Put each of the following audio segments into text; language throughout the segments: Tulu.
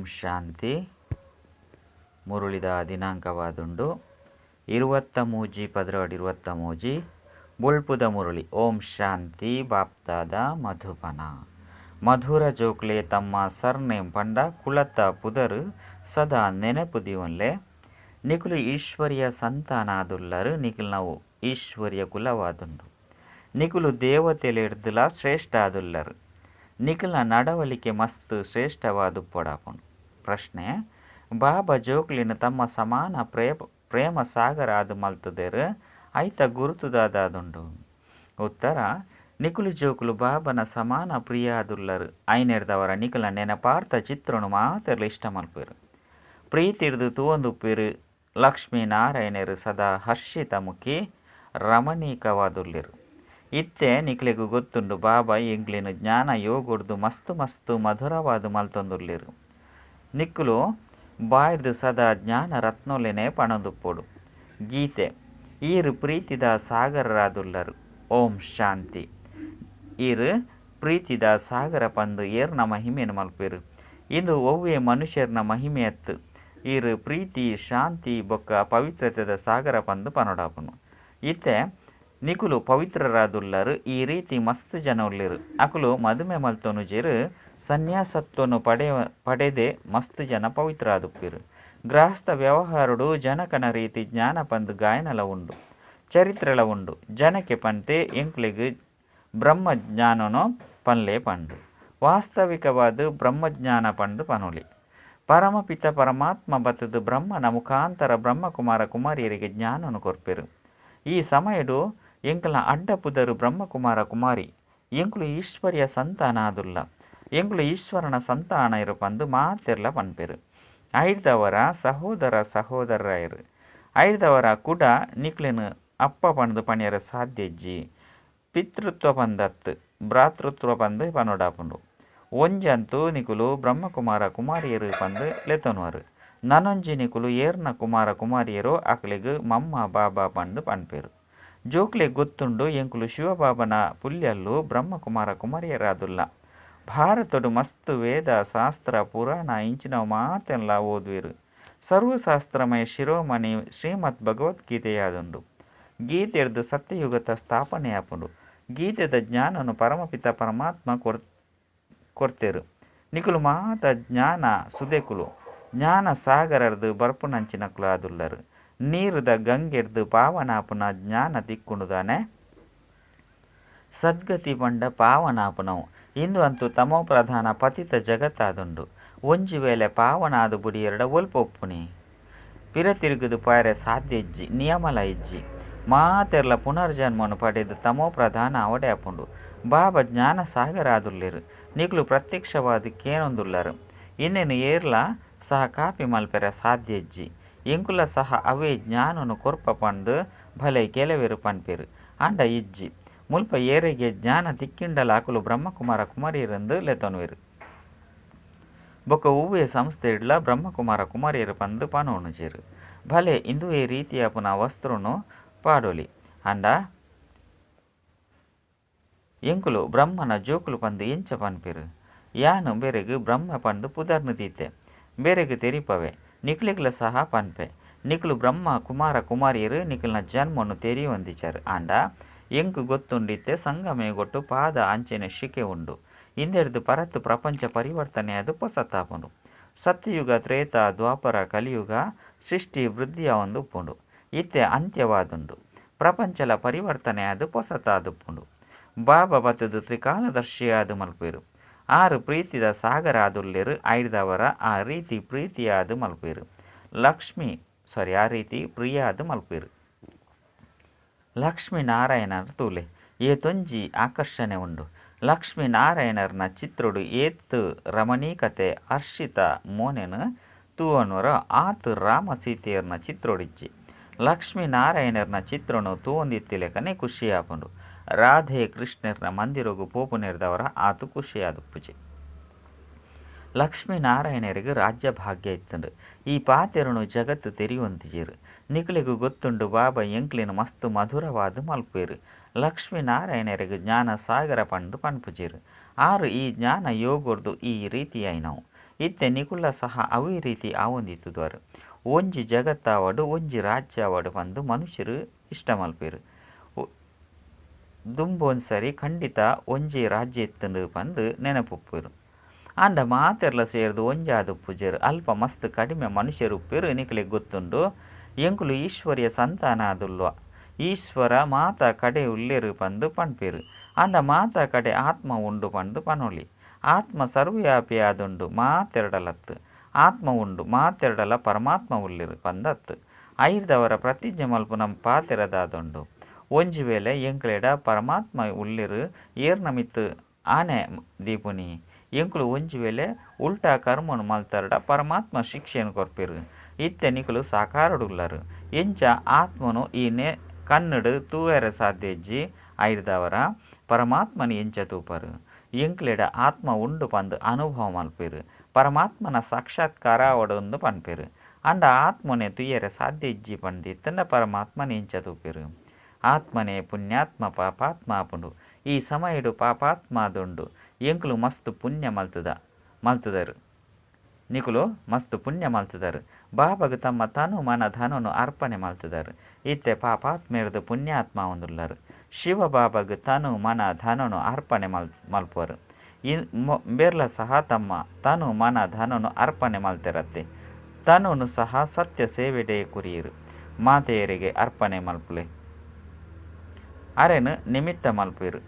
ಓಂ ಶಾಂತಿ. ಮುರುಳಿದ ದಿನಾಂಕವಾದುಂಡು 23-12-23. ಬೊಳ್ಪುದ ಮುರುಳಿ. ಓಂ ಶಾಂತಿ. ಬಾಪ್ತಾದ ಮಧುಬನ. ಮಧುರ ಜೋಕ್ಲೆ ತಮ್ಮ ಸರ್ನೇಮ್ ಪಂಡ ಕುಲತ ಪುದರು ಸದಾ ನೆನಪು ದೀವನ್ಲೆ. ನಿಕುಲು ಈಶ್ವರ್ಯ ಸಂತಾನಾದುಲ್ಲರು. ನಿಕುಲ್ನವು ಈಶ್ವರ್ಯ ಕುಲವಾದುಂಡು. ನಿಕುಲು ದೇವತೆಲೆಡ್ದಲ ಶ್ರೇಷ್ಠ ಆದುಲ್ಲರು. ನಿಕುಲ್ನ ನಡವಳಿಕೆ ಮಸ್ತ್ ಶ್ರೇಷ್ಠವಾದುಪ್ಪೊಡಾಪುಂಡು. ಪ್ರಶ್ನೆ: ಬಾಬಾ ಜೋಕ್ಲೆನ್ ತಮ್ಮ ಸಮಾನ ಪ್ರೇಮ ಸಾಗರ ಆದ್ ಮಲ್ತುದೆರ್, ಐತ ಗುರುತುದಾದುಂಡು. ಉತ್ತರ: ನಿಕುಲು ಜೋಕುಲು ಬಾಬನ ಸಮಾನ ಪ್ರಿಯಾದುಲ್ಲರು. ಐನೆರ್ದವರ ನಿಕುಲ್ನ ನೆನಪಾರ್ಥ ಚಿತ್ರನು ಮಾತೆರ್ಲ ಇಷ್ಟ ಮಲ್ಪೆರು. ಪ್ರೀತಿರ್ದು ತೂವೊಂದುಪ್ಪೆರು. ಲಕ್ಷ್ಮೀ ನಾರಾಯಣರು ಸದಾ ಹರ್ಷಿತ ಮುಖಿ ರಮಣೀಕವಾದುಲ್ಲೆರು. ಇತ್ತೆ ನಿಕ್ಲೆಗ್ ಗೊತ್ತುಂಡು ಬಾಬಾ ಎಂಕ್ಲೆನ್ ಜ್ಞಾನ ಯೋಗೊಡ್ದು ಮಸ್ತ್ ಮಸ್ತ್ ಮಧುರವಾದ್ ಮಲ್ತೊಂದುಲ್ಲೆರು. ನಿಕುಲು ಬಾಯಿರ್ದ್ ಸದಾ ಜ್ಞಾನ ರತ್ನೊಲೆನೆ ಪಣೊಂದುಪ್ಪೊಡು. ಗೀತೆ: ಈರ್ ಪ್ರೀತಿದ ಸಾಗರರಾದುಲ್ಲರು. ಓಂ ಶಾಂತಿ. ಈರ್ ಪ್ರೀತಿದ ಸಾಗರ ಪಂದ್ ಏರ್ನ ಮಹಿಮೆನ್ ಮಲ್ಪೆರು. ಇಂದು ಒವ್ವೆ ಮನುಷ್ಯರ್ನ ಮಹಿಮೆಯತ್ತು. ಈರ್ ಪ್ರೀತಿ ಶಾಂತಿ ಬೊಕ್ಕ ಪವಿತ್ರತೆದ ಸಾಗರ ಪಂದ್ ಪನೊಡಾಪುಂಡು. ಇತ್ತೆ ನಿಕುಲು ಪವಿತ್ರರಾದುಲ್ಲರು. ಈ ರೀತಿ ಮಸ್ತ್ ಜನ ಉಲ್ಲೆರು. ಅಕುಲು ಮದುಮೆ ಮಲ್ತೊನುಜೆರ್. ಸನ್ಯಾಸತ್ವನು ಪಡೆದೆ ಮಸ್ತ್ ಜನ ಪವಿತ್ರ ಆದುಪ್ಪೆರು. ಗೃಹಸ್ಥ ವ್ಯವಹಾರಡು ಜನಕನ ರೀತಿ ಜ್ಞಾನ ಪಂದ್ ಗಾಯನಲ ಉಂಡು. ಚರಿತ್ರೆಲ ಉಂಡು. ಜನಕೆ ಪನ್ತೆ ಎಂಕ್ಲೆಗ್ ಬ್ರಹ್ಮಜ್ಞಾನನು ಪನ್ಲೆ ಪಂದ್. ವಾಸ್ತವಿಕವಾದ್ ಬ್ರಹ್ಮಜ್ಞಾನ ಪಂದ್ ಪನೊಲಿ. ಪರಮಪಿತ ಪರಮಾತ್ಮ ಬತ್ತುದು ಬ್ರಹ್ಮನ ಮುಖಾಂತರ ಬ್ರಹ್ಮಕುಮಾರ ಕುಮಾರಿಯರಿಗೆ ಜ್ಞಾನನು ಕೊರ್ಪೆರು. ಈ ಸಮಯಡು ಎಂಕಲ್ನ ಅಡ್ಡ ಪುದರ್ ಬ್ರಹ್ಮಕುಮಾರ ಕುಮಾರಿ. ಎಂಕುಲು ಈಶ್ವರ್ಯ ಸಂತಾನ ಆದುಲ್ಲ. ಎಂಕುಲು ಈಶ್ವರನ ಸಂತಾನ ಪಂದ್ ಮಾತೆರ್ಲ ಪನ್ಪೆರು. ಐರ್ದವರ ಸಹೋದರ ಸಹೋದರರಾಯರು. ಐರ್ದವರ ಕುಡ ನಿಕ್ಲೆನ್ ಅಪ್ಪ ಪಂದ್ ಪಣಿಯರ ಸಾಧ್ಯ ಇಜ್ಜಿ. ಪಿತೃತ್ವ ಪಂದತ್ತು ಭ್ರಾತೃತ್ವ ಪಂದ್ ಪನೊಡಾಪುಂಡು. ಒಂಜಂತೂ ನಿಕುಲು ಬ್ರಹ್ಮಕುಮಾರ ಕುಮಾರಿಯರು ಪಂದ್ ಲೆತೊನ್ವರು. ನನೊಂಜಿ ನಿಕುಲು ಏರ್ನ ಕುಮಾರ ಕುಮಾರಿಯರೋ ಅಕ್ಲೆಗ್ ಮಮ್ಮ ಬಾಬಾ ಪಂದ್ ಪನ್ಪೆರು. ಜೋಕ್ಲೆಗ್ ಗೊತ್ತುಂಡು ಎಂಕುಲು ಶಿವಬಾಬನ ಪುಲ್ಯಲ್ಲು ಬ್ರಹ್ಮಕುಮಾರ ಕುಮಾರಿಯರಾದುಲ್ಲ. ಭಾರತಡು ಮಸ್ತ್ ವೇದ ಶಾಸ್ತ್ರ ಪುರಾಣ ಇಂಚಿನವು ಮಾತೆನ್ಲ ಓದುವೆರು. ಸರ್ವಶಾಸ್ತ್ರಮಯ ಶಿರೋಮಣಿ ಶ್ರೀಮದ್ ಭಗವದ್ಗೀತೆಯಾದುಂಡು. ಗೀತೆಡ್ದು ಸತ್ಯಯುಗತ ಸ್ಥಾಪನೆಯಾಪುಂಡು. ಗೀತೆದ ಜ್ಞಾನನು ಪರಮಪಿತ ಪರಮಾತ್ಮ ಕೊರ್ತೆರು. ನಿಕುಲು ಮಾತ ಜ್ಞಾನ ಸುದೆಕುಲು. ಜ್ಞಾನ ಸಾಗರರ್ದು ಬರ್ಪುನಂಚಿನಕುಲು ಆದುಲ್ಲರು. ನೀರುದ ಗಂಗೆಡ್ದು ಪಾವನಾಪುನ ಜ್ಞಾನ ತಿಕ್ಕುಂಡುದಾನೆ. ಸದ್ಗತಿ ಪಂಡ ಪಾವನಾಪುನವು. ಇಂದು ಅಂತೂ ತಮೋ ಪ್ರಧಾನ ಪತಿತ ಜಗತ್ತಾದುಂಡು. ಒಂಜಿ ವೇಳೆ ಪಾವನ ಆದ್ ಬುಡಿಯೆರ್ಡ ಒಲ್ಪ ಉಪ್ಪುನಿ. ಪಿರ ತಿರುಗುದು ಪೋಯೆರೆ ಸಾಧ್ಯ ಇಜ್ಜಿ, ನಿಯಮಲ ಇಜ್ಜಿ. ಮಾತೆರ್ಲ ಪುನರ್ಜನ್ಮನು ಪಡೆದು ತಮೋ ಪ್ರಧಾನ ಆವಡೆ ಆಪುಂಡು. ಬಾಬಾ ಜ್ಞಾನ ಸಾಗರ ಆದುಲ್ಲೆರು. ನಿಕುಲು ಪ್ರತ್ಯಕ್ಷವಾದ್ ಕೇನೊಂದುಲ್ಲರು. ಇಂದೆನ್ ಏರ್ಲ ಸಹ ಕಾಪಿ ಮಲ್ಪೆರೆ ಸಾಧ್ಯ ಇಜ್ಜಿ. ಎಂಕುಲ ಸಹ ಅವೇ ಜ್ಞಾನನು ಕೊರ್ಪ ಪಂದ್ ಭಲೆ ಕೆಲವೆರು ಪನ್ಪೆರು. ಆಂಡ ಇಜ್ಜಿ. ಮುಲ್ಪ ಏರೆಗೆ ಜ್ಞಾನ ತಿಕ್ಕಿಂಡಲ ಅಕುಲು ಬ್ರಹ್ಮಕುಮಾರ ಕುಮಾರಿಯರೆಂದು ಲೆತೊನ್ವೆರು. ಬೊಕ್ಕ ಒವ್ವೆ ಸಂಸ್ಥೆಡ್ಲ ಬ್ರಹ್ಮಕುಮಾರ ಕುಮಾರಿಯರು ಪಂದ್ ಪನೊನುಜೆರು. ಭಲೆ ಇಂದುವೇ ರೀತಿಯಾಪುನ ವಸ್ತ್ರನು ಪಾಡೊಲಿ. ಆಂಡ ಎಂಕುಲು ಬ್ರಹ್ಮನ ಜೋಕುಲು ಪಂದ್ ಎಂಚ ಪನ್ಪೆರು. ಯಾನ್ ಬೇರೆಗ್ ಬ್ರಹ್ಮ ಪಂದ್ ಪುದರ್ನ್ ದೀತೆ. ಬೇರೆಗ್ ತೆರಿಪವೆ. ನಿಕ್ಲೆಗ್ಲ ಸಹ ಪನ್ಪೆ. ನಿಕುಲು ಬ್ರಹ್ಮ ಕುಮಾರ ಕುಮಾರಿಯರು ನಿಕಲ್ನ ಜನ್ಮನು ತೆರಿಯೊಂದಿಜರ್. ಆಂಡ ಎಂಕ್ ಗೊತ್ತುಂಡು ಇತ್ತೆ ಸಂಗಮಯುಗೊಟ್ಟು ಪಾದ ಅಂಚನೆ ಶಿಕೆ ಉಂಡು. ಇಂದೆಡ್ದು ಪರತ್ ಪ್ರಪಂಚ ಪರಿವರ್ತನೆಯಾದ್ ಪೊಸತಾಪುಂಡು. ಸತ್ಯಯುಗ ತ್ರೇತ ದ್ವಾಪರ ಕಲಿಯುಗ ಸೃಷ್ಟಿ ವೃದ್ಧಿಯಾವೊಂದು ಉಪ್ಪುಂಡು. ಇತ್ತೆ ಅಂತ್ಯವಾದುಂಡು. ಪ್ರಪಂಚಲ ಪರಿವರ್ತನೆಯಾದ್ ಪೊಸತಾದುಪ್ಪುಂಡು. ಬಾಬಾ ಬತ್ತುದು ತ್ರಿಕಾಲದರ್ಶಿಯಾದ್ ಮಲ್ಪೆರು. ಆರು ಪ್ರೀತಿದ ಸಾಗರ ಆದುಲ್ಲೆರು. ಐರ್ದವರ ಆ ರೀತಿ ಪ್ರೀತಿಯಾದ್ ಮಲ್ಪೆರು. ಲಕ್ಷ್ಮಿ ಸಾರಿ ಆ ರೀತಿ ಪ್ರಿಯಾದ್ ಮಲ್ಪೆರು. ಲಕ್ಷ್ಮೀ ನಾರಾಯಣರ್ ತೂಲೆ ಏತೊಂಜಿ ಆಕರ್ಷಣೆ ಉಂಡು. ಲಕ್ಷ್ಮೀ ನಾರಾಯಣರ್ನ ಚಿತ್ರಡು ಏತ್ ರಮಣೀಕತೆ ಹರ್ಷಿತ ಮೋನೆನ್ ತೂವೊನ್ವರೋ ಆತ್ ರಾಮ ಸೀತೆಯರ್ನ ಚಿತ್ರೊಡಿಜ್ಜಿ. ಲಕ್ಷ್ಮೀ ನಾರಾಯಣರ್ನ ಚಿತ್ರನು ತೂವೊಂದಿತ್ತಿಲೆಕನೆ ಖುಷಿಯಾಪುಂಡು. ರಾಧೆ ಕೃಷ್ಣರ್ನ ಮಂದಿರಗು ಪೋಪುನೆರ್ದವರ ಆತ್ ಖುಷಿಯಾದುಪ್ಪುಜಿ. ಲಕ್ಷ್ಮೀ ನಾರಾಯಣರಿಗೆ ರಾಜ್ಯ ಭಾಗ್ಯ ಇತ್ತುಂಡು. ಈ ಪಾತೆರನು ಜಗತ್ತು ತೆರಿಯೊಂದಿಜೆರು. ನಿಕುಲೆಗ್ ಗೊತ್ತುಂಡು ಬಾಬಾ ಎಂಕ್ಲೆನ್ ಮಸ್ತ್ ಮಧುರವಾದ್ ಮಲ್ಪೆರು. ಲಕ್ಷ್ಮೀ ನಾರಾಯಣರಿಗೆ ಜ್ಞಾನ ಸಾಗರ ಪಂದ್ ಪನ್ಪುಜೆರು. ಆರು ಈ ಜ್ಞಾನ ಯೋಗೊಡ್ದು ಈ ರೀತಿಯಾಯಿನವು. ಇತ್ತೆ ನಿಕುಲ ಸಹ ಅವೇ ರೀತಿ ಆವೊಂದಿತ್ತುದುವರು. ಒಂಜಿ ಜಗತ್ತಾವಡು ಒಂಜಿ ರಾಜ್ಯ ಆವಡು ಪಂದು ಮನುಷ್ಯರು ಇಷ್ಟ ಮಲ್ಪೆರು. ದುಂಬೊಂದ್ಸರಿ ಖಂಡಿತ ಒಂಜಿ ರಾಜ್ಯ ಇತ್ತುಂಡು ಪಂದು ನೆನಪುಪ್ಪೆರು. ಆಂಡ ಮಾತೆರ್ಲ ಸೇರ್ದು ಒಂಜಾದುಪ್ಪುಜೆರು. ಅಲ್ಪ ಮಸ್ತ್ ಕಡಿಮೆ ಮನುಷ್ಯರು ಉಪ್ಪೆರು. ನಿಕಲೆಗ್ ಗೊತ್ತುಂಡು ಎಂಕುಲು ಈಶ್ವರ್ಯ ಸಂತಾನ ಆದುಲ್ವ. ಈಶ್ವರ ಮಾತಾ ಕಡೆ ಉಲ್ಲೆರು ಪಂದು ಪಣ್ಪೆರು. ಆಂಡ ಮಾತಾ ಕಡೆ ಆತ್ಮ ಉಂಡು ಪಂದು ಪನೊಲಿ. ಆತ್ಮ ಸರ್ವವ್ಯಾಪಿ ಆದುಂಡು ಮಾತೆರ್ಡಲತ್ತು. ಆತ್ಮ ಉಂಡು ಮಾತೆರ್ಡಲ ಪರಮಾತ್ಮ ಉಲ್ಲೆರು ಪಂದತ್ತು. ಐರ್ದವರ ಪ್ರತಿಜ್ಞೆ ಮಲ್ಪುನ ಪಾತೆರದಾದುಂಡು. ಒಂಜಿ ವೇಳೆ ಎಂಕಲೆಡ ಪರಮಾತ್ಮ ಉಲ್ಲೆರು ಏರ್ನ ಮಿತ್ತು ಆನೆ ದೀಪುನಿ. ಎಂಕುಲು ಒಂಜಿ ವೇಳೆ ಉಲ್ಟಾ ಕರ್ಮನು ಮಲ್ತರ್ಡ ಪರಮಾತ್ಮ ಶಿಕ್ಷೆಯನ್ನು ಕೊರ್ಪೆರು. ಇತ್ತೆ ನಿಕುಲು ಸಾಕಾರಡುಲ್ಲರು. ಎಂಚ ಆತ್ಮನು ಈ ಕಣ್ಣುಡು ತೂಯರೆ ಸಾಧ್ಯ ಇಜ್ಜಿ. ಐರ್ದವರ ಪರಮಾತ್ಮನ ಎಂಚ ತೂಪರು. ಎಂಕಲೆಡ ಆತ್ಮ ಉಂಡು ಪಂದು ಅನುಭವ ಮಲ್ಪೆರು. ಪರಮಾತ್ಮನ ಸಾಕ್ಷಾತ್ಕಾರ ಆವಡು ಪನ್ಪೆರು. ಆಂಡ ಆತ್ಮನೆ ತೂಯರೆ ಸಾಧ್ಯ ಇಜ್ಜಿ ಪಂದು ಇತ್ತಂಡ ಪರಮಾತ್ಮನ ಎಂಚ ತೂಪೆರು. ಆತ್ಮನೇ ಪುಣ್ಯಾತ್ಮ ಪಾಪಾತ್ಮ ಆಪುಂಡು. ಈ ಸಮಯಡು ಪಾಪಾತ್ಮ ಆದುಂಡು. ಎಂಕುಲು ಮಸ್ತ್ ಪುಣ್ಯ ಮಲ್ತುದರು. ನಿಕುಲು ಮಸ್ತ್ ಪುಣ್ಯ ಮಲ್ತುದರು. ಬಾಬಾಗ್ ತಮ್ಮ ತನು ಮನ ಧನನು ಅರ್ಪಣೆ ಮಲ್ತುದರು. ಇತ್ತೆ ಪಾಪಾತ್ಮೆರ್ದು ಪುಣ್ಯಾತ್ಮ ಆವೊಂದುಲ್ಲರು. ಶಿವ ಬಾಬಾಗ್ ತನು ಮನ ಧನನು ಅರ್ಪಣೆ ಮಲ್ಪುವರು. ಬೆರ್ಲ ಸಹ ತಮ್ಮ ತನು ಮನ ಧನನು ಅರ್ಪಣೆ ಮಲ್ತೆರತ್ತೆ. ತನುನು ಸಹ ಸತ್ಯ ಸೇವೆಡೆ ಕುರಿಯರು. ಮಾತೆಯರಿಗೆ ಅರ್ಪಣೆ ಮಲ್ಪುಲೆ. ಅರೆನು ನಿಮಿತ್ತ ಮಲ್ಪೆರು.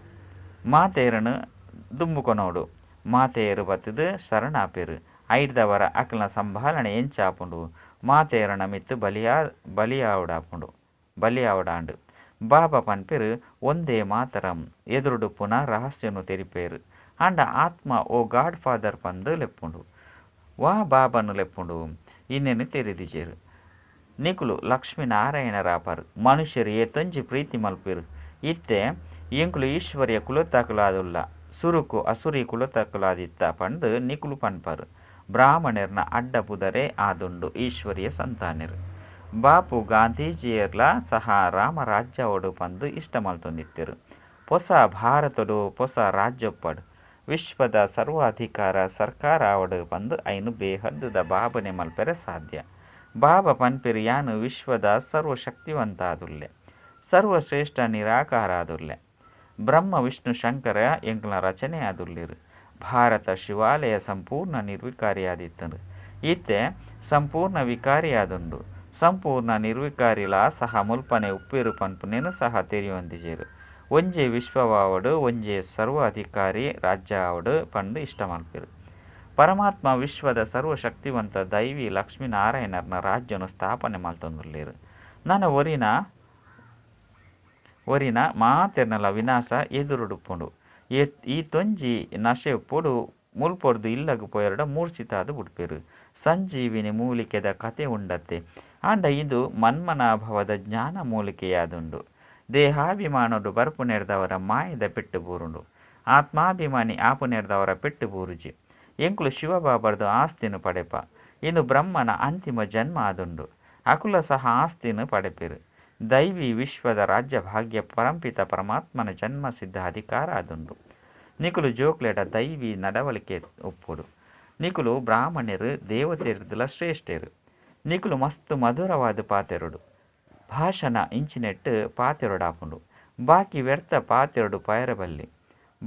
ಮಾತೆಯರನು ದುಂಬುಕೊನೋಡು. ಮಾತೆಯರು ಬತ್ತದು ಶರಣಾಪೆರು. ಐರ್ದವರ ಅಕಲ್ನ ಸಂಭಾಲನೆ ಎಂಚಾಪುಂಡು. ಮಾತೆಯರನ ಮಿತ್ತು ಬಲಿಯಾವಡಾಪುಂಡು ಬಲಿಯಾವಡಾಂಡು. ಬಾಬಾ ಪನ್ಪೆರು ಒಂದೇ ಮಾತರಂ ಎದುರುಡು ಪುನಃ ರಹಸ್ಯನು ತೆರಿಪೇರು. ಆಂಡ ಆತ್ಮ ಓ ಗಾಡ್ ಫಾದರ್ ಪಂದು ಲೆಪ್ಪುಂಡು. ವಾ ಬಾಬಾನು ಲೆಪ್ಪುಂಡು ಇನ್ನೇನು ತೆರಿದಿಜೆರು. ನಿಕುಲು ಲಕ್ಷ್ಮೀನಾರಾಯಣರಾಪರು. ಮನುಷ್ಯರು ಏತೊಂಜಿ ಪ್ರೀತಿ ಮಲ್ಪೆರು. ಇತ್ತೆ ಎಂಕುಲು ಈಶ್ವರ್ಯ ಕುಲತಾಕುಲಾದುಲ್ಲ. ಸುರುಕು ಅಸುರಿ ಕುಲತಾಕುಲಾದಿತ್ತ ಪಂದು ನಿಕುಲು ಪನ್ಪರು. ಬ್ರಾಹ್ಮಣರ್ನ ಅಡ್ಡ ಪುದರೆ ಆದುಂಡು ಈಶ್ವರ್ಯ ಸಂತಾನೆರು. ಬಾಪು ಗಾಂಧೀಜಿಯರ್ಲ ಸಹ ರಾಮರಾಜ್ಯವಡು ಪಂದು ಇಷ್ಟ ಮಲ್ತೊಂದಿತ್ತೆರು. ಪೊಸ ಭಾರತಡು ಪೊಸ ರಾಜ್ಯೊಪ್ಪಡು. ವಿಶ್ವದ ಸರ್ವಾಧಿಕಾರ ಸರ್ಕಾರ ಆವಡು ಪಂದು ಐನು ಬೇಹದ್ದುದ ಬಾಬನೆ ಮಲ್ಪೆರೆ ಸಾಧ್ಯ. ಬಾಬಾ ಪನ್ಪೆರು ಯಾನು ವಿಶ್ವದ ಸರ್ವಶಕ್ತಿವಂತ ಆದುಲ್ಲೆ. ಸರ್ವಶ್ರೇಷ್ಠ ನಿರಾಕಾರ ಆದುಲ್ಲೆ. ಬ್ರಹ್ಮ ವಿಷ್ಣು ಶಂಕರ ಎಂಕಲ್ನ ರಚನೆ ಆದುಲ್ಲೆರು. ಭಾರತ ಶಿವಾಲಯ ಸಂಪೂರ್ಣ ನಿರ್ವಿಕಾರಿಯಾದಿತ್ತಂಡು. ಇತ್ತೆ ಸಂಪೂರ್ಣ ವಿಕಾರಿಯಾದುಂಡು. ಸಂಪೂರ್ಣ ನಿರ್ವಿಕಾರಿಲಾ ಸಹ ಮುಲ್ಪನೆ ಉಪ್ಪೇರು ಪನ್ಪುನೇನು ಸಹ ತೆರಿಯೊಂದಿಜೆರು. ಒಂಜೇ ವಿಶ್ವವಾವಡು ಒಂಜೇ ಸರ್ವಾಧಿಕಾರಿ ರಾಜ್ಯ ಆವಡು ಪಂದು ಇಷ್ಟ ಮಲ್ಪೆರು. ಪರಮಾತ್ಮ ವಿಶ್ವದ ಸರ್ವಶಕ್ತಿವಂತ ದೈವಿ ಲಕ್ಷ್ಮೀನಾರಾಯಣರ್ನ ರಾಜ್ಯನು ಸ್ಥಾಪನೆ ಮಲ್ತೊಂದುಲ್ಲೆರು. ನನ ಒರಿನ ಮಾತೆರ್ನಲ ವಿನಾಶ ಎದುರುಡುಪ್ಪುಂಡು. ಈ ತೊಂಜಿ ನಶೆ ಉಪ್ಪುಡು ಮುಲ್ಪೊಡ್ದು ಇಲ್ಲಗ್ ಪೋಯರ್ಡ ಮೂರ್ಛಿತಾದ್ ಬುಡ್ಪೆರು. ಸಂಜೀವಿನಿ ಮೂಲಿಕೆದ ಕತೆ ಉಂಡತ್ತೆ. ಆಂಡ ಇದು ಮನ್ಮನಾಭವದ ಜ್ಞಾನ ಮೂಲಿಕೆಯಾದುಂಡು. ದೇಹಾಭಿಮಾನೊಡು ಬರ್ಪುನೆರ್ದವರ ಮಾಯದ ಪೆಟ್ಟು ಬೂರುಂಡು. ಆತ್ಮಾಭಿಮಾನಿ ಆಪುನೆರ್ದವರ ಪೆಟ್ಟು ಬೂರುಜಿ. ಎಂಕುಲು ಶಿವಬಾಬರ್ದು ಆಸ್ತಿನ ಪಡೆಪ. ಇಂದು ಬ್ರಹ್ಮನ ಅಂತಿಮ ಜನ್ಮ ಆದುಂಡು. ಅಕುಲ ಸಹ ಆಸ್ತಿನ ಪಡೆಪೆರು. ದೈವಿ ವಿಶ್ವದ ರಾಜ್ಯ ಭಾಗ್ಯ ಪರಂಪಿತ ಪರಮಾತ್ಮನ ಜನ್ಮ ಸಿದ್ಧ ಅಧಿಕಾರ ಆದುಂಡು. ನಿಕುಲು ಜೋಕ್ಲೆಡ ದೈವಿ ನಡವಳಿಕೆ ಒಪ್ಪುಡು. ನಿಕುಲು ಬ್ರಾಹ್ಮಣರು ದೇವತೆರ್ದುಲ ಶ್ರೇಷ್ಠರು. ನಿಕುಲು ಮಸ್ತ್ ಮಧುರವಾದ ಪಾತೆರಡು. ಭಾಷಣ ಇಂಚಿನೆಟ್ಟು ಪಾತೆರೊಡಾಪುಂಡು. ಬಾಕಿ ವ್ಯರ್ಥ ಪಾತೆರಡು ಪಯರಬಲ್ಲಿ.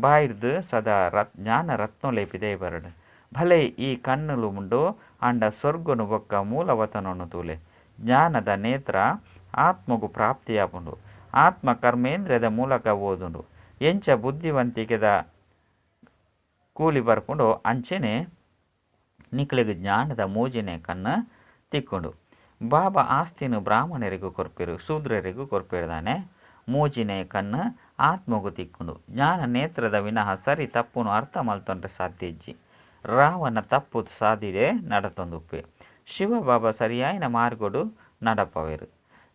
ಬಾಯಿರ್ದು ಸದಾ ಜ್ಞಾನ ರತ್ನೊಲೆ ಪಿದೈ ಬರಡು. ಭಲೆ ಈ ಕಣ್ಣುಲು ಉಂಡು ಆಂಡ ಸ್ವರ್ಗನು ಬೊಕ್ಕ ಮೂಲವತನನು ತೂಲೆ. ಜ್ಞಾನದ ನೇತ್ರ ಆತ್ಮಗು ಪ್ರಾಪ್ತಿಯಾಪುಂಡು. ಆತ್ಮ ಕರ್ಮೇಂದ್ರಿಯದ ಮೂಲಕ ಓದುಂಡು. ಎಂಚ ಬುದ್ಧಿವಂತಿಕೆದ ಕೂಲಿ ಬರ್ಪುಂಡು ಅಂಚೆನೆ ನಿಕಲೆಗ್ ಜ್ಞಾನದ ಮೂಜಿನೆ ಕಣ್ಣು ತಿಕ್ಕುಂಡು. ಬಾಬಾ ಆಸ್ತಿನ ಬ್ರಾಹ್ಮಣರಿಗೂ ಕೊರ್ಪೆರು, ಶೂದ್ರರಿಗೂ ಕೊರ್ಪೆರ್ದಾನೆ. ಮೂಜಿನೆ ಕಣ್ಣು ಆತ್ಮಗು ತಿಕ್ಕುಂಡು. ಜ್ಞಾನ ನೇತ್ರದ ವಿನಃ ಸರಿ ತಪ್ಪುನು ಅರ್ಥ ಮಲ್ತೊಂಡ್ರೆ ಸಾಧ್ಯ ಇಜ್ಜಿ. ರಾವಣ ತಪ್ಪು ಸಾದಿಡೆ ನಡತೊಂದುಪ್ಪೆ. ಶಿವಬಾಬಾ ಸರಿಯಾಯಿನ ಮಾರ್ಗೊಡು ನಡಪವೆರು.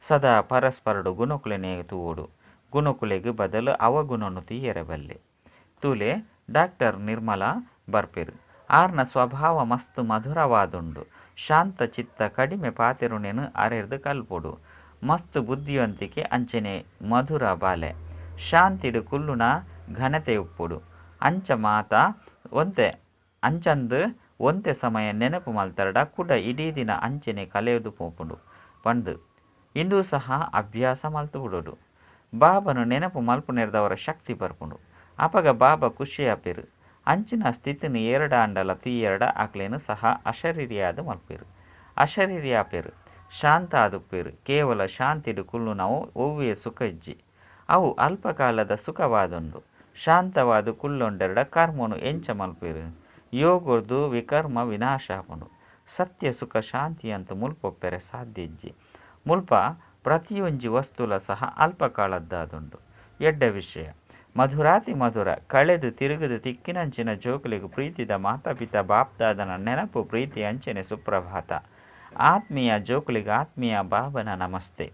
ಸದಾ ಪರಸ್ಪರಡು ಗುಣಕುಲೆನೆ ತೂವೊಡು. ಗುಣಕುಲೆಗ್ ಬದಲು ಅವಗುಣನು ತೀಯರೆ ಬಲ್ಲೆ. ತೂಲೆ ಡಾಕ್ಟರ್ ನಿರ್ಮಲಾ ಬರ್ಪೆರು. ಆರ್ನ ಸ್ವಭಾವ ಮಸ್ತ್ ಮಧುರವಾದುಂಡು. ಶಾಂತ ಚಿತ್ತ ಕಡಿಮೆ ಪಾತೆರುನೇನು ಅರೆರ್ದು ಕಲ್ಪೊಡು. ಮಸ್ತ್ ಬುದ್ಧಿವಂತಿಕೆ ಅಂಚೆನೆ ಮಧುರ ಬಾಲೆ. ಶಾಂತಿಡು ಕುಲ್ಲುನ ಘನತೆ ಉಪ್ಪೊಡು. ಅಂಚ ಮಾತ ಒಂತೆ ಅಂಚಂದು ಒಂತೆ ಸಮಯ ನೆನಪು ಮಲ್ತರಡ ಕುಡ ಇಡೀ ದಿನ ಅಂಚನೆ ಕಲೆಯೊದು ಪೋಪುಂಡು ಪಂದ್ ಇಂದು ಸಹ ಅಭ್ಯಾಸ ಮಲ್ತು ಬುಡೋಡು. ಬಾಬನು ನೆನಪು ಮಲ್ಪುನೆರ್ದವರ ಶಕ್ತಿ ಬರ್ಪುಂಡು. ಅಪಗ ಬಾಬಾ ಖುಷಿ ಆಪೆರು. ಅಂಚಿನ ಸ್ಥಿತಿನ ಏರಡ ಆಂಡಲ ತುಯ್ಯರಡ ಅಕ್ಲೆನ್ ಸಹ ಅಶರೀರಿಯಾದ್ ಮಲ್ಪೆರು. ಅಶರೀರಿ ಆಪೆರು. ಶಾಂತ ಆದುಪ್ಪೆರು. ಕೇವಲ ಶಾಂತಿಡ್ ಕುಲ್ಲುನವು ಒವ್ವೇ ಸುಖ ಇಜ್ಜಿ. ಅವು ಅಲ್ಪಕಾಲದ ಸುಖವಾದುಂಡು. ಶಾಂತವಾದ್ ಕುಲ್ಲೊಂಡೆರಡ ಕರ್ಮನು ಎಂಚ ಮಲ್ಪೆರು. ಯೋಗರ್ದು ವಿಕರ್ಮ ವಿನಾಶ ಆಪುಂಡು. ಸತ್ಯ ಸುಖ ಶಾಂತಿ ಅಂತ ಮುಲ್ಪ ಉಪ್ಪೆರೆ ಸಾಧ್ಯ ಇಜ್ಜಿ. ಮುಲ್ಪ ಪ್ರತಿಯೊಂಜಿ ವಸ್ತುಲ ಸಹ ಅಲ್ಪಕಾಲದ್ದಾದುಂಡು. ಎಡ್ಡೆ ವಿಷಯ. ಮಧುರಾತಿ ಮಧುರ ಕಳೆದು ತಿರುಗದು ತಿಕ್ಕಿನಂಚಿನ ಜೋಕುಲೆಗ್ ಪ್ರೀತಿದ ಮಾತಾ ಪಿತಾ ಬಾಪ್ದಾದನ ನೆನಪು ಪ್ರೀತಿ ಅಂಚನೆ ಸುಪ್ರಭಾತ. ಆತ್ಮೀಯ ಜೋಕುಲೆಗ್ ಆತ್ಮೀಯ ಬಾಬನ ನಮಸ್ತೆ.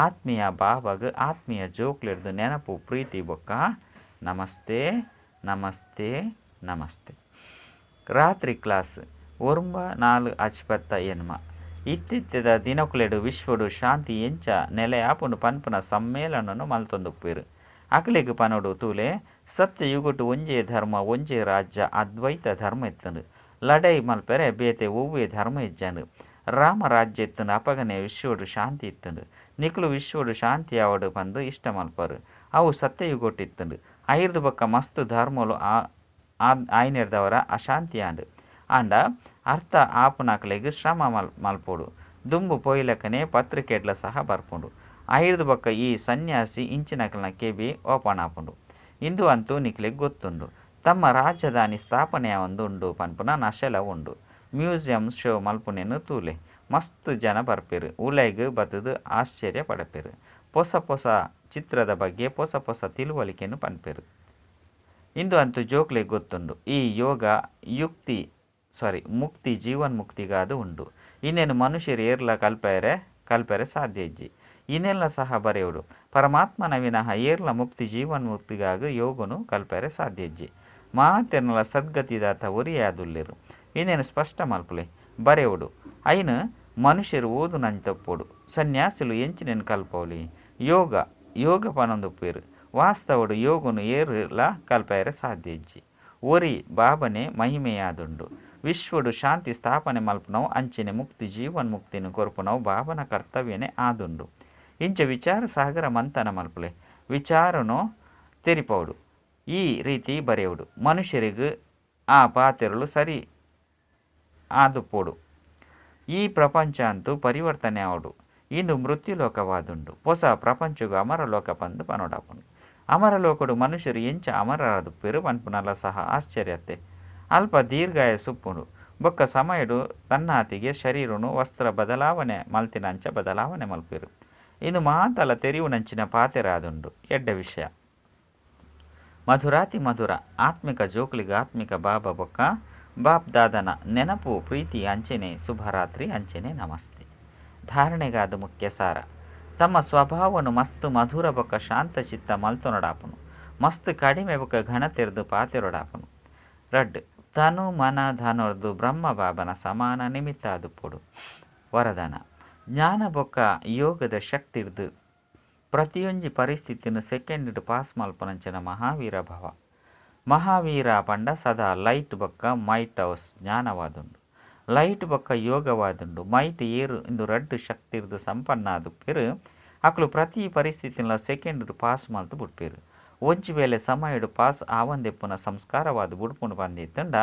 ಆತ್ಮೀಯ ಬಾಬಾಗ್ ಆತ್ಮೀಯ ಜೋಕುಲೆರ್ದು ನೆನಪು ಪ್ರೀತಿ ಬೊಕ್ಕ ನಮಸ್ತೆ ನಮಸ್ತೆ ನಮಸ್ತೆ. ರಾತ್ರಿ ಕ್ಲಾಸ್ 9 4 ಅಜ್ಪತ್ತ ಎನ್ಮ. ಇತ್ತಿತ್ತೆದ ದಿನಕುಲೆಡು ವಿಶ್ವಡು ಶಾಂತಿ ಎಂಚ ನೆಲೆಯಾಪುಂಡು ಪನ್ಪುನ ಸಮ್ಮೇಳನನು ಮಲ್ತೊಂದುಪ್ಪೆರು. ಅಕ್ಲೆಗ್ ಪನೊಡು ತೂಲೆ ಸತ್ಯಯುಗಟ್ ಒಂಜೇ ಧರ್ಮ ಒಂಜೇ ರಾಜ್ಯ ಅದ್ವೈತ ಧರ್ಮ ಇತ್ತುಂಡು. ಲಡೈ ಮಲ್ಪೆರೆ ಬೇತೆ ಒವ್ವೇ ಧರ್ಮ ಇಜ್ಜಂಡು. ರಾಮ ರಾಜ್ಯ ಇತ್ತುಂಡು ಅಪಗನೆ ವಿಶ್ವಡು ಶಾಂತಿ ಇತ್ತುಂಡು. ನಿಕುಲು ವಿಶ್ವಡು ಶಾಂತಿ ಆವಡ್ ಪಂದು ಇಷ್ಟ ಮಲ್ಪರು. ಅವು ಸತ್ಯಯುಗಟ್ ಇತ್ತುಂಡು. ಐರ್ದ್ ಬೊಕ್ಕ ಮಸ್ತ್ ಧರ್ಮಲು ಆಯ್ನೆರ್ದವರ ಅಶಾಂತಿ ಆಂಡ್. ಆಂಡ ಅರ್ಥ ಆಪುನಕ್ಲೆಗ್ ಶ್ರಮ ಮಲ್ಪೊಡು. ದುಂಬು ಪೋಯಿಲಕನೆ ಪತ್ರಿಕೆಡ್ಲ ಸಹ ಬರ್ಪುಂಡು. ಐರ್ದ್ ಬೊಕ್ಕ ಈ ಸನ್ಯಾಸಿ ಇಂಚಿನಕಲ್ನ ಕೆಬಿ ಓಪನ್ ಆಪುಂಡು. ಇಂದು ಅಂತೂ ನಿಕ್ಲೆಗ್ ಗೊತ್ತುಂಡು. ತಮ್ಮ ರಾಜಧಾನಿ ಸ್ಥಾಪನೆ ಆವೊಂದು ಉಂಡು ಪನ್ಪುನ ನಶೆಲ ಉಂಡು. ಮ್ಯೂಸಿಯಂ ಶೋ ಮಲ್ಪುನೆನ್ ತೂಲೆ. ಮಸ್ತ್ ಜನ ಬರ್ಪೆರ್. ಉಲೈಗ್ ಬತ್ತುದು ಆಶ್ಚರ್ಯ ಪಡಪೆರ್. ಪೊಸ ಪೊಸ ಚಿತ್ರದ ಬಗ್ಗೆ ಪೊಸ ಪೊಸ ತಿಳುವಳಿಕೆನ್ ಪನ್ಪೆರ್. ಇಂದು ಅಂತೂ ಜೋಕ್ಲೆಗ್ ಗೊತ್ತುಂಡು. ಈ ಯೋಗ ಯುಕ್ತಿ ಸಾರಿ ಮುಕ್ತಿ ಜೀವನ್ ಮುಕ್ತಿಗಾದ್ ಉಂಡು. ಇಂದೆನ್ ಮನುಷ್ಯರು ಏರ್ಲ ಕಲ್ಪೆರೆ ಸಾಧ್ಯ ಇಜ್ಜಿ. ಇಂದೆನ್ಲ ಸಹ ಬರೆಯೋಡು. ಪರಮಾತ್ಮನ ವಿನಃ ಏರ್ಲ ಮುಕ್ತಿ ಜೀವನ್ ಮುಕ್ತಿಗಾಗ ಯೋಗನು ಕಲ್ಪೆರೆ ಸಾಧ್ಯ ಇಜ್ಜಿ. ಮಾತೆರ್ನಲ ಸದ್ಗತಿದಾತ ಒರಿಯಾದುಲ್ಲೆರು. ಇಂದೆನ್ ಸ್ಪಷ್ಟ ಮಲ್ಪುಲೆ ಬರೆಯೋಡು. ಐನ್ ಮನುಷ್ಯರು ಓದು ನಂತಪ್ಪೋಡು. ಸನ್ಯಾಸಿಲು ಎಂಚಿನೆನ್ ಕಲ್ಪೋಲಿ. ಯೋಗ ಯೋಗ ಪನೊಂದುಪ್ಪೆರು. ವಾಸ್ತವಡು ಯೋಗನು ಏರ್ಲ ಕಲ್ಪೆರೆ ಸಾಧ್ಯ ಇಜ್ಜಿ. ಒರಿ ಬಾಬನೆ ಮಹಿಮೆಯಾದುಂಡು. ವಿಶ್ವಡು ಶಾಂತಿ ಸ್ಥಾಪನೆ ಮಲ್ಪುನವು ಅಂಚನೆ ಮುಕ್ತಿ ಜೀವನ್ ಮುಕ್ತಿನ ಕೊರ್ಪುನವು ಬಾಬನ ಕರ್ತವ್ಯನೇ ಆದುಂಡು. ಇಂಚ ವಿಚಾರ ಸಾಗರ ಮಂಥನ ಮಲ್ಪುಲೆ. ವಿಚಾರನು ತೆರಿಪೋಡು. ಈ ರೀತಿ ಬರೆಯೋಡು. ಮನುಷ್ಯರಿಗೆ ಆ ಪಾತೆರಲು ಸರಿ ಆದುಪ್ಪೋಡು. ಈ ಪ್ರಪಂಚ ಅಂತೂ ಪರಿವರ್ತನೆ ಆವಡು. ಇಂದು ಮೃತ್ಯುಲೋಕವಾದುಂಡು. ಹೊಸ ಪ್ರಪಂಚಗೂ ಅಮರಲೋಕ ಪಂದು ಪನೋಡಾಪುಂಡು. ಅಮರಲೋಕಡು ಮನುಷ್ಯರು ಎಂಚ ಅಮರರಾದುಪ್ಪೆರು ಪನ್ಪುನಲ ಸಹ ಆಶ್ಚರ್ಯತೆ. ಅಲ್ಪ ದೀರ್ಘಾಯ ಸುಪ್ಪುಂಡು. ಬೊಕ್ಕ ಸಮಯಡು ತನ್ನಾತಿಗೆ ಶರೀರನು ವಸ್ತ್ರ ಬದಲಾವಣೆ ಮಲ್ತಿನಂಚ ಬದಲಾವಣೆ ಮಲ್ಪೆರು. ಇಂದು ಮಾತಲ ತೆರಿಯುನಂಚಿನ ಪಾತೆರಾದುಂಡು. ಎಡ್ಡೆ ವಿಷಯ. ಮಧುರಾತಿ ಮಧುರ ಆತ್ಮಿಕ ಜೋಕ್ಲಿಗ್ ಆತ್ಮಿಕ ಬಾಬಾ ಬೊಕ್ಕ ಬಾಪ್ ದಾದನ ನೆನಪು ಪ್ರೀತಿ ಅಂಚನೆ ಶುಭರಾತ್ರಿ ಅಂಚನೆ ನಮಸ್ತೆ. ಧಾರಣೆಗಾದ ಮುಖ್ಯ ಸಾರ. ತಮ್ಮ ಸ್ವಭಾವನು ಮಸ್ತ್ ಮಧುರ ಬೊಕ್ಕ ಶಾಂತ ಚಿತ್ತ ಮಲ್ತೊನಡಾಪುನು. ಮಸ್ತ್ ಕಡಿಮೆ ಬೊಕ್ಕ ಘನತೆರ್ದು ಪಾತೆರೊಡಾಪುನು. ರಡ್ಡ್ ತನು ಮನ ಧನೊರ್ದು ಬ್ರಹ್ಮ ಬಾಬನ ಸಮಾನ ನಿಮಿತ್ತ ಆದುಪ್ಪೊಡು. ವರದಾನ ಜ್ಞಾನ ಬೊಕ್ಕ ಯೋಗದ ಶಕ್ತಿರ್ದು ಪ್ರತಿಯೊಂಜಿ ಪರಿಸ್ಥಿತಿನ ಸೆಕೆಂಡ್ ಪಾಸ್ ಮಲ್ಪುನಂಚಿನ ಮಹಾವೀರ ಭವ. ಮಹಾವೀರ ಪಂಡ ಸದಾ ಲೈಟ್ ಬೊಕ್ಕ ಮೈಟ್ ಹೌಸ್ ಜ್ಞಾನವಾದುಂಡು. ಲೈಟ್ ಬೊಕ್ಕ ಯೋಗವಾದುಂಡು. ಮೈಟ್ ಏರು ಇಂದು ರಡ್ಡು ಶಕ್ತಿರ್ದು ಸಂಪನ್ನ ಆದುಪ್ಪೆರು. ಅಕುಲು ಪ್ರತಿ ಪರಿಸ್ಥಿತಿನ ಸೆಕೆಂಡ್ ಪಾಸ್ ಮಲ್ತು ಬುಡ್ಪೆರು. ಒಂಜಿ ವೇಳೆ ಸಮಯಡು ಪಾಸ್ ಆವಂದೆಪ್ಪುನ ಸಂಸ್ಕಾರವಾದ ಬುಡ್ಪುಂಡು ಪಂದಿತ್ತುಂಡ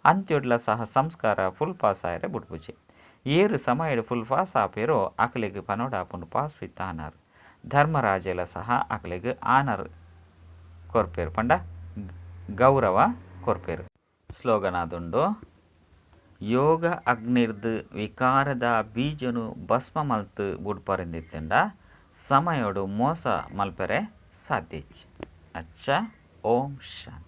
ಅಂತ್ಯೊಡ್ಲ ಸಹ ಸಂಸ್ಕಾರ ಫುಲ್ ಪಾಸ್ ಆಯರೆ ಬುಡ್ಪುಜಿ. ಏರು ಸಮಯಡು ಫುಲ್ ಪಾಸ್ ಆಪೇರೋ ಅಕಲೆಗ್ ಪನೋಡಾಪುಂಡು pass with honour. ಧರ್ಮರಾಜೆಲ ಸಹ ಅಕಲೆಗ್ ಆನರ್ ಕೊರ್ಪೆರು ಪಂಡ ಗೌರವ ಕೊರ್ಪೆರು. ಸ್ಲೋಗನ್ ಆದುಂಡು. ಯೋಗ ಅಗ್ನಿರ್ದು ವಿಕಾರದ ಬೀಜನು ಭಸ್ಮ ಮಲ್ತು ಬುಡ್ಪರಿಂದಿತ್ತುಂಡ ಸಮಯಡು ಮೋಸ ಮಲ್ಪೆರೆ ಸಾಧ್ಯ ಇಜ್ಜಿ. ಅಚ್ಚ ಓಂ ಶಾಂತಿ.